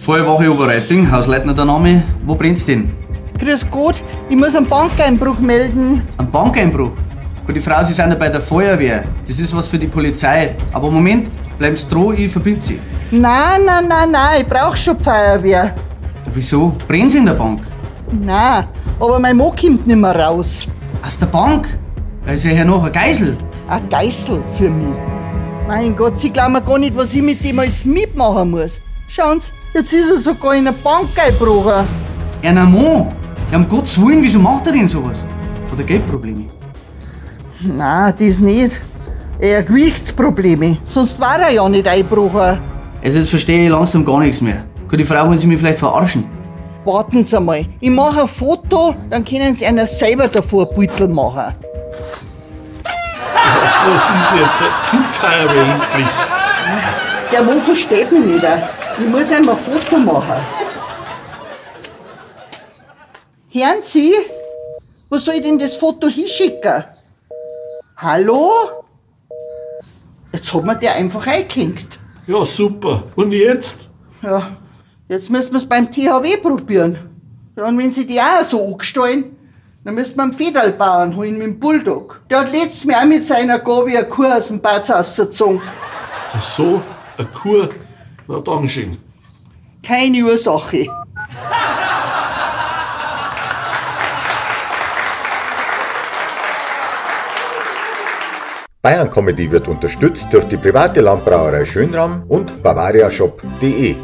Feuerwache Oberreiting, Hausleitner der Name. Wo brennt's denn? Grüß Gott, ich muss einen Bankeinbruch melden. Ein Bankeinbruch? Gut, die Frau, Sie sind ja bei der Feuerwehr. Das ist was für die Polizei. Aber Moment, bleiben Sie dran, ich verbinde Sie. Nein, nein, nein, nein, ich brauch schon die Feuerwehr. Wieso? Brennt's in der Bank? Nein, aber mein Mann kommt nicht mehr raus. Aus der Bank? Da ist ja hernach ein Geisel. Ein Geißel für mich. Mein Gott, Sie glauben mir gar nicht, was ich mit dem alles mitmachen muss. Schauen Sie, jetzt ist er sogar in eine Bank eingebrochen. Einer Mann? Ja, um Gottes Willen, wieso macht er denn sowas? Hat er Geldprobleme? Nein, das nicht. Eher Gewichtsprobleme. Sonst war er ja nicht eingebrochen. Also jetzt verstehe ich langsam gar nichts mehr. Kann die Frau, wollen Sie mich vielleicht verarschen? Warten Sie mal. Ich mache ein Foto, dann können Sie einer selber davor ein Beutel machen. Was ist jetzt? Kommt Feuerwehr endlich? Der Mann versteht mich nicht. Ich muss ihm ein Foto machen. Hören Sie, wo soll ich denn das Foto hinschicken? Hallo? Jetzt hat mir der einfach eingehängt. Ja, super. Und jetzt? Ja, jetzt müssen wir's beim THW probieren. Ja, und wenn sie die auch so angestellt, dann müssen wir einen Federlbauern holen mit dem Bulldog. Der hat letztes Mal auch mit seiner Gabi eine Kuh aus dem Bad rausgezogen. Ach so, eine Kuh? Na, dankeschön. Keine Ursache. Bayern Comedy wird unterstützt durch die private Landbrauerei Schönram und bavariashop.de.